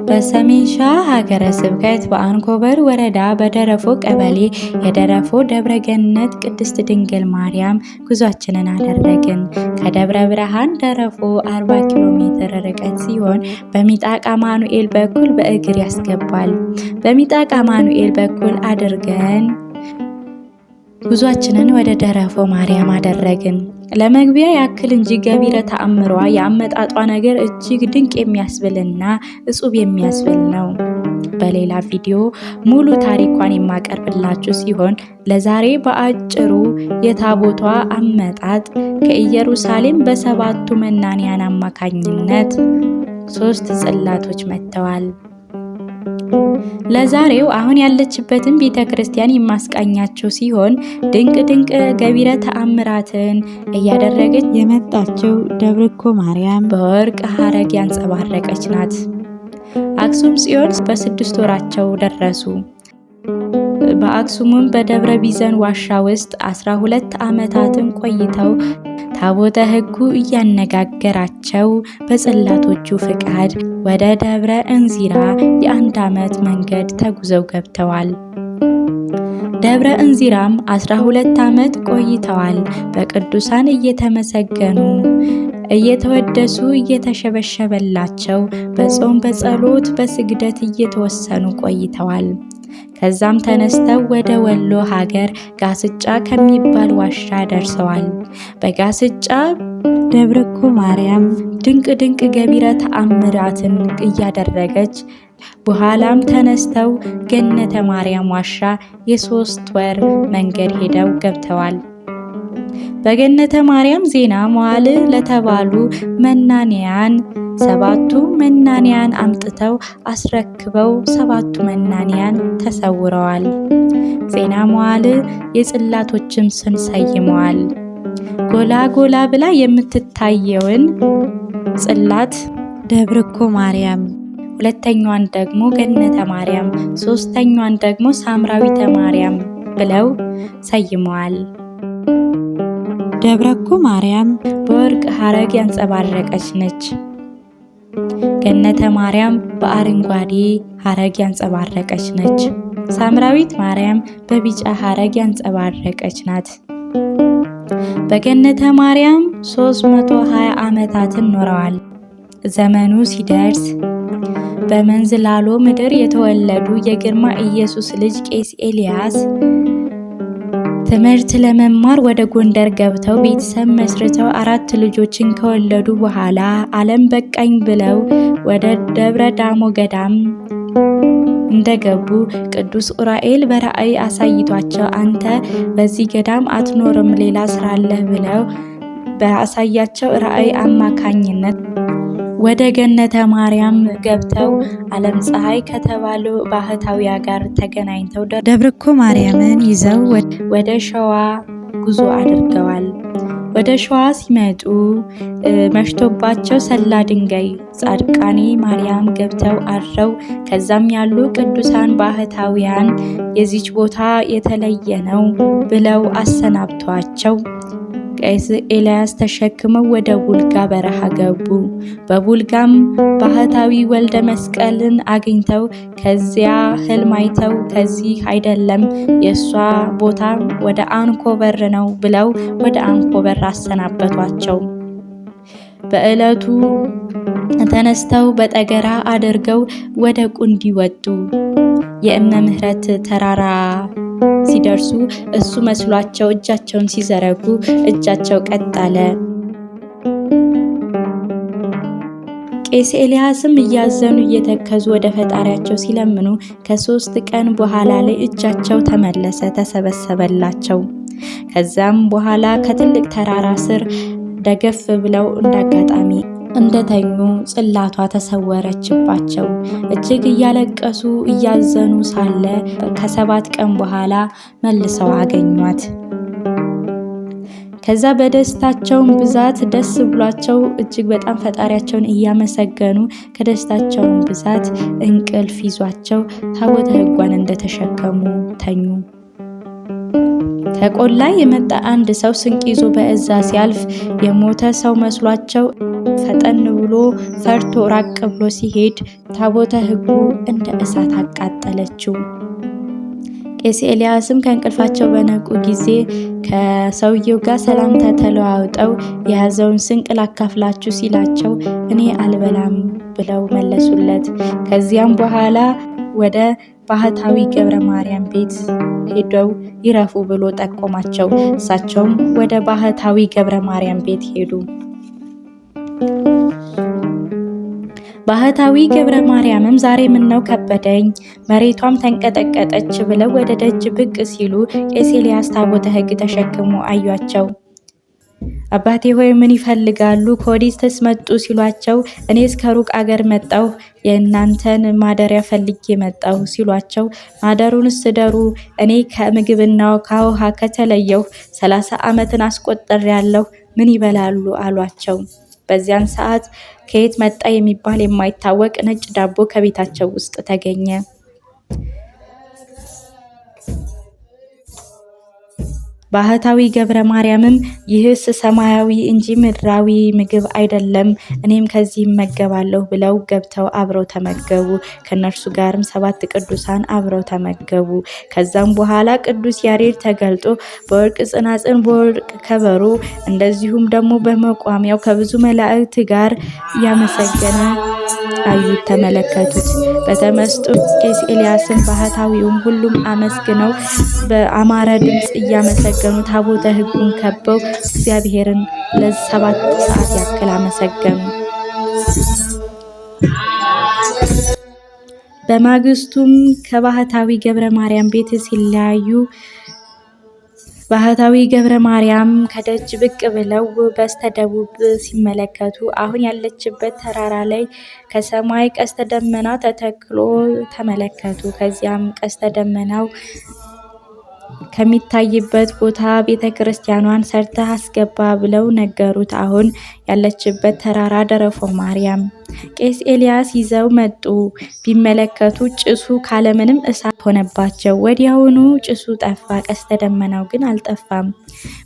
በሰሜን ሸዋ ሀገረ ስብከት በአንኮበር ወረዳ በደረፎ ቀበሌ የደረፎ ደብረ ገነት ቅድስት ድንግል ማርያም ጉዟችንን አደረግን። ከደብረ ብርሃን ደረፎ 40 ኪሎ ሜትር ርቀት ሲሆን በሚጣቃ ማኑኤል በኩል በእግር ያስገባል። በሚጣቃ ማኑኤል በኩል አድርገን ጉዟችንን ወደ ደረፎ ማርያም አደረግን። ለመግቢያ ያክል እንጂ ገቢረ ተአምሯ የአመጣጧ ነገር እጅግ ድንቅ የሚያስብልና እጹብ የሚያስብል ነው። በሌላ ቪዲዮ ሙሉ ታሪኳን የማቀርብላችሁ ሲሆን ለዛሬ በአጭሩ የታቦቷ አመጣጥ ከኢየሩሳሌም በሰባቱ መናንያን አማካኝነት 3 ጽላቶች መጥተዋል። ለዛሬው አሁን ያለችበትን ቤተ ክርስቲያን የማስቃኛችሁ ሲሆን ድንቅ ድንቅ ገቢረ ተአምራትን እያደረገች የመጣችው ደብርኮ ማርያም በወርቅ ሐረግ ያንጸባረቀች ናት። አክሱም ጽዮን በ6 ወራቸው ደረሱ። በአክሱምም በደብረ ቢዘን ዋሻ ውስጥ 12 ዓመታትን ቆይተው ታቦተ ሕጉ እያነጋገራቸው በጽላቶቹ ፍቃድ ወደ ደብረ እንዚራ የ1 ዓመት መንገድ ተጉዘው ገብተዋል። ደብረ እንዚራም 12 ዓመት ቆይተዋል። በቅዱሳን እየተመሰገኑ እየተወደሱ እየተሸበሸበላቸው በጾም በጸሎት በስግደት እየተወሰኑ ቆይተዋል። ከዛም ተነስተው ወደ ወሎ ሀገር ጋስጫ ከሚባል ዋሻ ደርሰዋል። በጋስጫ ደብረኮ ማርያም ድንቅ ድንቅ ገቢረ ተአምራትን እያደረገች በኋላም ተነስተው ገነተ ማርያም ዋሻ የ3 ወር መንገድ ሄደው ገብተዋል። በገነተ ማርያም ዜና መዋዕል ለተባሉ መናንያን 7ቱ መናንያን አምጥተው አስረክበው 7ቱ መናንያን ተሰውረዋል። ዜና መዋዕል የጽላቶችም ስም ሰይመዋል። ጎላ ጎላ ብላ የምትታየውን ጽላት ደብረኮ ማርያም፣ ሁለተኛዋን ደግሞ ገነተ ማርያም፣ ሶስተኛዋን ደግሞ ሳምራዊተ ማርያም ብለው ሰይመዋል። ደብረኮ ማርያም በወርቅ ሐረግ ያንጸባረቀች ነች። ገነተ ማርያም በአረንጓዴ ሐረግ ያንጸባረቀች ነች። ሳምራዊት ማርያም በቢጫ ሐረግ ያንጸባረቀች ናት። በገነተ ማርያም 320 ዓመታትን ኖረዋል። ዘመኑ ሲደርስ በመንዝላሎ ምድር የተወለዱ የግርማ ኢየሱስ ልጅ ቄስ ኤልያስ ትምህርት ለመማር ወደ ጎንደር ገብተው ቤተሰብ መስርተው 4 ልጆችን ከወለዱ በኋላ ዓለም በቃኝ ብለው ወደ ደብረ ዳሞ ገዳም እንደገቡ ቅዱስ ኡራኤል በራእይ አሳይቷቸው አንተ በዚህ ገዳም አትኖርም ሌላ ስራ አለህ ብለው በአሳያቸው ራእይ አማካኝነት ወደ ገነተ ማርያም ገብተው ዓለም ፀሐይ ከተባሉ ባህታውያ ጋር ተገናኝተው ደብረኮ ማርያምን ይዘው ወደ ሸዋ ጉዞ አድርገዋል። ወደ ሸዋ ሲመጡ መሽቶባቸው ሰላ ድንጋይ ጻድቃኔ ማርያም ገብተው አድረው ከዛም ያሉ ቅዱሳን ባህታውያን የዚች ቦታ የተለየ ነው ብለው አሰናብተዋቸው ቄስ ኤልያስ ተሸክመው ወደ ቡልጋ በረሃ ገቡ። በቡልጋም ባህታዊ ወልደ መስቀልን አግኝተው ከዚያ ህልም አይተው ከዚህ አይደለም የሷ ቦታ ወደ አንኮበር ነው ብለው ወደ አንኮበር አሰናበቷቸው። በእለቱ ተነስተው በጠገራ አድርገው ወደ ቁንዲ ወጡ። የእመ ምህረት ተራራ ሲደርሱ እሱ መስሏቸው እጃቸውን ሲዘረጉ እጃቸው ቀጥ አለ። ቄስ ኤልያስም እያዘኑ እየተከዙ ወደ ፈጣሪያቸው ሲለምኑ ከ3 ቀን በኋላ ላይ እጃቸው ተመለሰ፣ ተሰበሰበላቸው። ከዛም በኋላ ከትልቅ ተራራ ስር ደገፍ ብለው እንዳጋጣሚ እንደተኙ ጽላቷ ተሰወረችባቸው። እጅግ እያለቀሱ እያዘኑ ሳለ ከ7 ቀን በኋላ መልሰው አገኟት። ከዛ በደስታቸው ብዛት ደስ ብሏቸው እጅግ በጣም ፈጣሪያቸውን እያመሰገኑ ከደስታቸው ብዛት እንቅልፍ ይዟቸው ታቦተ ሕጓን እንደተሸከሙ ተኙ። ከቆላ የመጣ አንድ ሰው ስንቅ ይዞ በእዛ ሲያልፍ የሞተ ሰው መስሏቸው ፈጠን ብሎ ፈርቶ ራቅ ብሎ ሲሄድ ታቦተ ሕጉ እንደ እሳት አቃጠለችው። ቄስ ኤልያስም ከእንቅልፋቸው በነቁ ጊዜ ከሰውየው ጋር ሰላምታ ተለዋውጠው የያዘውን ስንቅ ላካፍላችሁ ሲላቸው እኔ አልበላም ብለው መለሱለት። ከዚያም በኋላ ወደ ባህታዊ ገብረ ማርያም ቤት ሄደው ይረፉ ብሎ ጠቆማቸው። እሳቸውም ወደ ባህታዊ ገብረ ማርያም ቤት ሄዱ። ባህታዊ ገብረ ማርያምም ዛሬ ምነው ከበደኝ፣ መሬቷም ተንቀጠቀጠች ብለው ወደ ደጅ ብቅ ሲሉ ቄስ ኤልያስ ታቦተ ሕግ ተሸክሞ አዩአቸው። አባቴ ሆይ ምን ይፈልጋሉ? ከወዴትስ መጡ? ሲሏቸው እኔስ ከሩቅ አገር መጣሁ፣ የእናንተን ማደሪያ ፈልጌ መጣሁ ሲሏቸው ማደሩንስ እደሩ፣ እኔ ከምግብና ከውሃ ከተለየሁ 30 ዓመትን አስቆጥሬያለሁ፣ ምን ይበላሉ አሏቸው። በዚያን ሰዓት ከየት መጣ የሚባል የማይታወቅ ነጭ ዳቦ ከቤታቸው ውስጥ ተገኘ። ባህታዊ ገብረ ማርያምም ይህስ ሰማያዊ እንጂ ምድራዊ ምግብ አይደለም፣ እኔም ከዚህ እመገባለሁ ብለው ገብተው አብረው ተመገቡ። ከእነርሱ ጋርም 7 ቅዱሳን አብረው ተመገቡ። ከዛም በኋላ ቅዱስ ያሬድ ተገልጦ በወርቅ ጽናጽን፣ በወርቅ ከበሮ እንደዚሁም ደግሞ በመቋሚያው ከብዙ መላእክት ጋር እያመሰገነ አዩት፣ ተመለከቱት። በተመስጦ ቄስ ኤልያስን ባህታዊውም ሁሉም አመስግነው በአማረ ድምፅ እያመሰገኑ ታቦተ ሕጉን ከበው እግዚአብሔርን ለ7 ሰዓት ያክል አመሰገኑ። በማግስቱም ከባህታዊ ገብረ ማርያም ቤት ሲለያዩ ባህታዊ ገብረ ማርያም ከደጅ ብቅ ብለው በስተደቡብ ሲመለከቱ አሁን ያለችበት ተራራ ላይ ከሰማይ ቀስተ ደመና ተተክሎ ተመለከቱ። ከዚያም ቀስተ ደመናው ከሚታይበት ቦታ ቤተ ክርስቲያኗን ሰርተህ አስገባ ብለው ነገሩት። አሁን ያለችበት ተራራ ደረፎ ማርያም። ቄስ ኤልያስ ይዘው መጡ። ቢመለከቱ ጭሱ ካለምንም እሳት ሆነባቸው። ወዲያውኑ ጭሱ ጠፋ፣ ቀስተ ደመናው ግን አልጠፋም።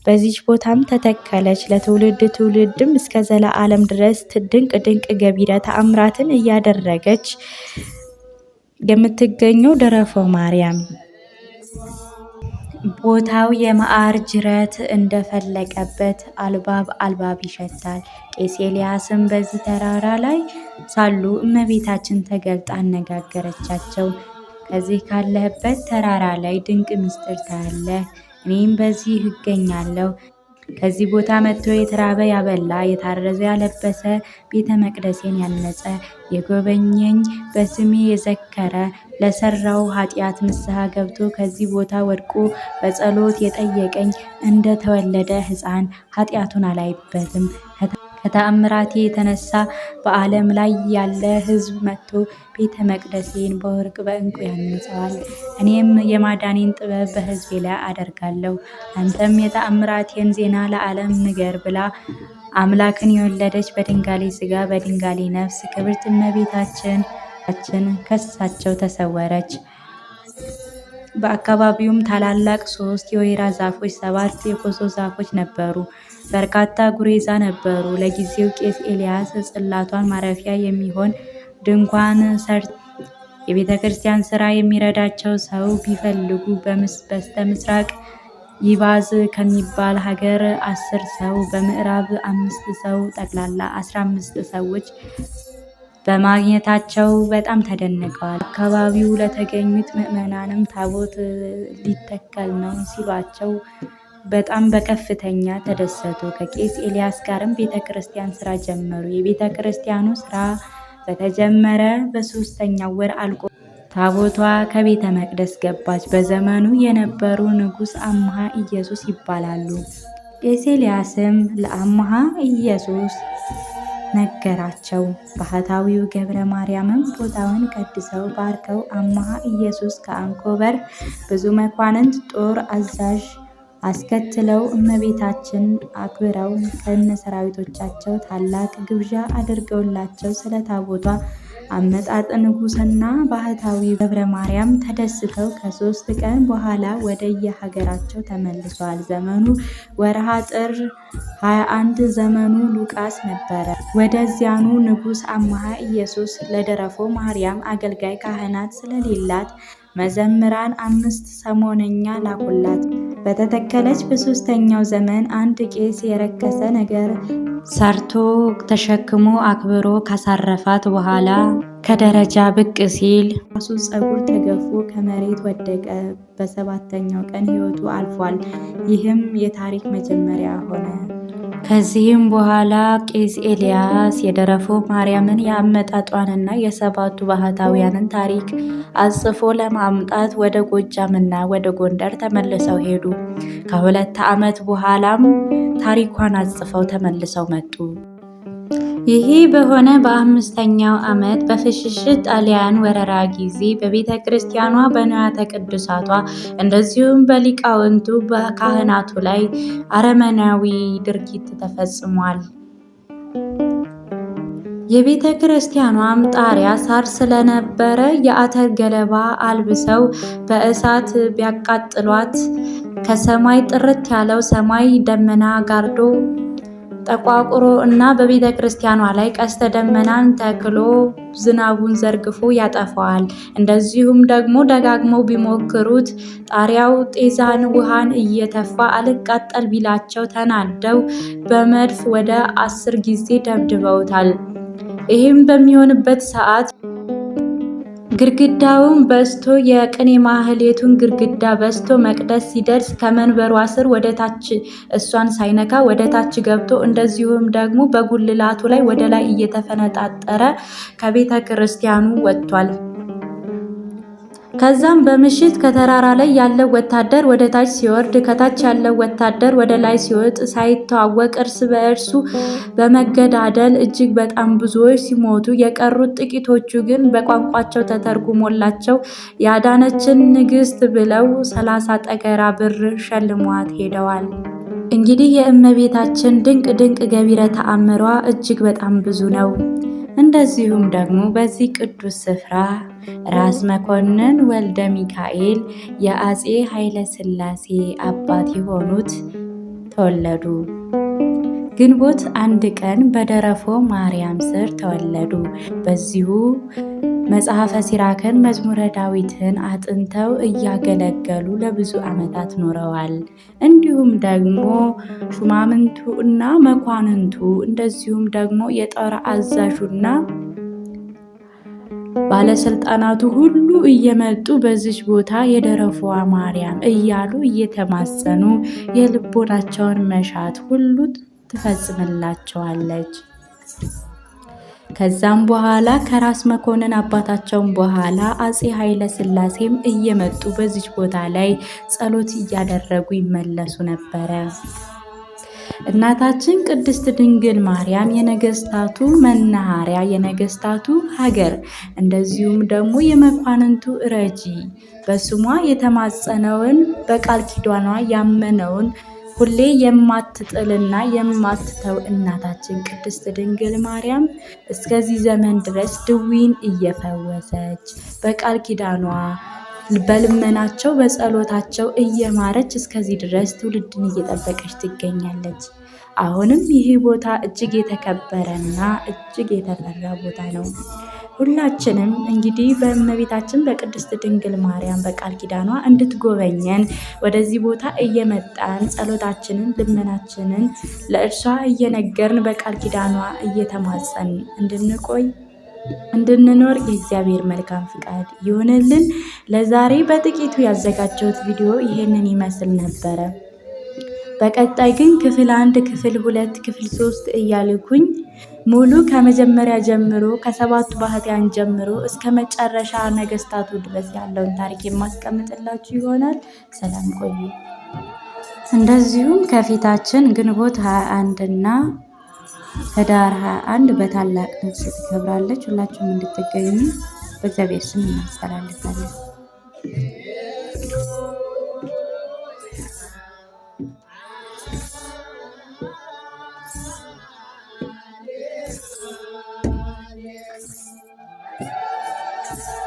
በዚች ቦታም ተተከለች። ለትውልድ ትውልድም እስከ ዘለዓለም ድረስ ድንቅ ድንቅ ገቢረ ተአምራትን እያደረገች የምትገኘው ደረፎ ማርያም። ቦታው የመዓር ጅረት እንደፈለቀበት አልባብ አልባብ ይሸታል። ቄስ ኤልያስም በዚህ ተራራ ላይ ሳሉ እመቤታችን ተገልጣ አነጋገረቻቸው። ከዚህ ካለህበት ተራራ ላይ ድንቅ ምስጢር ታያለህ፣ እኔም በዚህ እገኛለሁ። ከዚህ ቦታ መጥቶ የተራበ ያበላ፣ የታረዘ ያለበሰ፣ ቤተ መቅደሴን ያነጸ፣ የጎበኘኝ፣ በስሜ የዘከረ፣ ለሰራው ኃጢአት ንስሐ ገብቶ ከዚህ ቦታ ወድቆ በጸሎት የጠየቀኝ እንደተወለደ ሕፃን ኃጢአቱን አላይበትም። ከተአምራቴ የተነሳ በዓለም ላይ ያለ ሕዝብ መጥቶ ቤተ መቅደሴን በወርቅ በዕንቁ ያንጸዋል። እኔም የማዳኔን ጥበብ በሕዝቤ ላይ አደርጋለሁ። አንተም የተአምራቴን ዜና ለዓለም ንገር ብላ አምላክን የወለደች በድንጋሌ ሥጋ በድንጋሌ ነፍስ ክብርት እመቤታችን ከሳቸው ተሰወረች። በአካባቢውም ታላላቅ 3 የወይራ ዛፎች፣ 7 የኮሶ ዛፎች ነበሩ። በርካታ ጉሬዛ ነበሩ። ለጊዜው ቄስ ኤልያስ ጽላቷን ማረፊያ የሚሆን ድንኳን ሰርተው የቤተ ክርስቲያን ስራ የሚረዳቸው ሰው ቢፈልጉ በስተ ምስራቅ ይባዝ ከሚባል ሀገር 10 ሰው፣ በምዕራብ 5 ሰው፣ ጠቅላላ 15 ሰዎች በማግኘታቸው በጣም ተደንቀዋል። አካባቢው ለተገኙት ምዕመናንም ታቦት ሊተከል ነው ሲሏቸው በጣም በከፍተኛ ተደሰቱ። ከቄስ ኤልያስ ጋርም ቤተ ክርስቲያን ስራ ጀመሩ። የቤተ ክርስቲያኑ ስራ በተጀመረ በ3ኛው ወር አልቆ ታቦቷ ከቤተ መቅደስ ገባች። በዘመኑ የነበሩ ንጉሥ አምሃ ኢየሱስ ይባላሉ። ቄስ ኤልያስም ለአምሃ ኢየሱስ ነገራቸው። ባህታዊው ገብረ ማርያምም ቦታውን ቀድሰው ባርከው አምሃ ኢየሱስ ከአንኮበር ብዙ መኳንንት ጦር አዛዥ አስከትለው እመቤታችን አክብረው ከነሰራዊቶቻቸው ታላቅ ግብዣ አድርገውላቸው ስለ ታቦቷ አመጣጥ ንጉሥና ባህታዊ ገብረ ማርያም ተደስተው ከ3 ቀን በኋላ ወደ የሀገራቸው ተመልሷል። ዘመኑ ወርሃ ጥር 21 ዘመኑ ሉቃስ ነበረ። ወደዚያኑ ንጉሥ አምሃ ኢየሱስ ለደረፎ ማርያም አገልጋይ ካህናት ስለሌላት መዘምራን 5 ሰሞነኛ ላኩላት። በተተከለች በ3ኛው ዘመን አንድ ቄስ የረከሰ ነገር ሰርቶ ተሸክሞ አክብሮ ካሳረፋት በኋላ ከደረጃ ብቅ ሲል ራሱ ጸጉር ተገፎ ከመሬት ወደቀ። በ7ኛው ቀን ሕይወቱ አልፏል። ይህም የታሪክ መጀመሪያ ሆነ። ከዚህም በኋላ ቄስ ኤልያስ የደረፎ ማርያምን የአመጣጧንና የሰባቱ ባህታውያንን ታሪክ አጽፎ ለማምጣት ወደ ጎጃምና ወደ ጎንደር ተመልሰው ሄዱ። ከ2 ዓመት በኋላም ታሪኳን አጽፈው ተመልሰው መጡ። ይህ በሆነ በ5ኛው ዓመት በፍሽሽት ጣሊያን ወረራ ጊዜ በቤተ ክርስቲያኗ በንዋያተ ቅድሳቷ እንደዚሁም በሊቃውንቱ በካህናቱ ላይ አረመናዊ ድርጊት ተፈጽሟል። የቤተ ክርስቲያኗም ጣሪያ ሳር ስለነበረ የአተር ገለባ አልብሰው በእሳት ቢያቃጥሏት ከሰማይ ጥርት ያለው ሰማይ ደመና ጋርዶ ጠቋቁሮ እና በቤተ ክርስቲያኗ ላይ ቀስተ ደመናን ተክሎ ዝናቡን ዘርግፎ ያጠፋዋል። እንደዚሁም ደግሞ ደጋግመው ቢሞክሩት ጣሪያው ጤዛን ውሃን እየተፋ አልቃጠል ቢላቸው ተናደው በመድፍ ወደ 10 ጊዜ ደብድበውታል። ይህም በሚሆንበት ሰዓት ግድግዳውን በስቶ የቅኔ ማህሌቱን ግድግዳ በስቶ መቅደስ ሲደርስ ከመንበሯ ስር ወደ ታች እሷን ሳይነካ ወደ ታች ገብቶ እንደዚሁም ደግሞ በጉልላቱ ላይ ወደ ላይ እየተፈነጣጠረ ከቤተ ክርስቲያኑ ወጥቷል። ከዛም በምሽት ከተራራ ላይ ያለው ወታደር ወደ ታች ሲወርድ ከታች ያለው ወታደር ወደ ላይ ሲወጥ ሳይተዋወቅ እርስ በእርሱ በመገዳደል እጅግ በጣም ብዙዎች ሲሞቱ የቀሩት ጥቂቶቹ ግን በቋንቋቸው ተተርጉሞላቸው ያዳነችን ንግስት ብለው 30 ጠገራ ብር ሸልሟት ሄደዋል። እንግዲህ የእመቤታችን ድንቅ ድንቅ ገቢረ ተአምሯ እጅግ በጣም ብዙ ነው። እንደዚሁም ደግሞ በዚህ ቅዱስ ስፍራ ራስ መኮንን ወልደ ሚካኤል የአፄ ኃይለ ሥላሴ አባት የሆኑት ተወለዱ። ግንቦት 1 ቀን በደረፎ ማርያም ስር ተወለዱ። በዚሁ መጽሐፈ ሲራክን መዝሙረ ዳዊትን አጥንተው እያገለገሉ ለብዙ ዓመታት ኖረዋል። እንዲሁም ደግሞ ሹማምንቱ እና መኳንንቱ እንደዚሁም ደግሞ የጦር አዛዡና ባለስልጣናቱ ሁሉ እየመጡ በዚች ቦታ የደረፎዋ ማርያም እያሉ እየተማጸኑ የልቦናቸውን መሻት ሁሉ ትፈጽምላቸዋለች። ከዛም በኋላ ከራስ መኮንን አባታቸው በኋላ አፄ ኃይለ ሥላሴም እየመጡ በዚች ቦታ ላይ ጸሎት እያደረጉ ይመለሱ ነበር። እናታችን ቅድስት ድንግል ማርያም የነገስታቱ መናኸሪያ፣ የነገስታቱ ሀገር፣ እንደዚሁም ደግሞ የመኳንንቱ ረጂ፣ በስሟ የተማጸነውን በቃል ኪዳኗ ያመነውን ሁሌ የማትጥልና የማትተው እናታችን ቅድስት ድንግል ማርያም እስከዚህ ዘመን ድረስ ድዊን እየፈወሰች በቃል ኪዳኗ በልመናቸው በጸሎታቸው እየማረች እስከዚህ ድረስ ትውልድን እየጠበቀች ትገኛለች። አሁንም ይህ ቦታ እጅግ የተከበረና እጅግ የተፈራ ቦታ ነው። ሁላችንም እንግዲህ በእመቤታችን በቅድስት ድንግል ማርያም በቃል ኪዳኗ እንድትጎበኘን ወደዚህ ቦታ እየመጣን ጸሎታችንን ልመናችንን ለእርሷ እየነገርን በቃል ኪዳኗ እየተማጸን እንድንቆይ እንድንኖር የእግዚአብሔር መልካም ፍቃድ ይሁንልን። ለዛሬ በጥቂቱ ያዘጋጀሁት ቪዲዮ ይሄንን ይመስል ነበረ። በቀጣይ ግን ክፍል 1 ክፍል 2 ክፍል 3 እያልኩኝ ሙሉ ከመጀመሪያ ጀምሮ ከሰባቱ ባህታውያን ጀምሮ እስከ መጨረሻ ነገስታቱ ድረስ ያለውን ታሪክ የማስቀምጥላችሁ ይሆናል። ሰላም ቆዩ። እንደዚሁም ከፊታችን ግንቦት 21 እና ህዳር 21 በታላቅ ንግስ ትከብራለች። ሁላችሁም እንድትገኙ በእግዚአብሔር ስም እናስተላልፋለን። Thank you.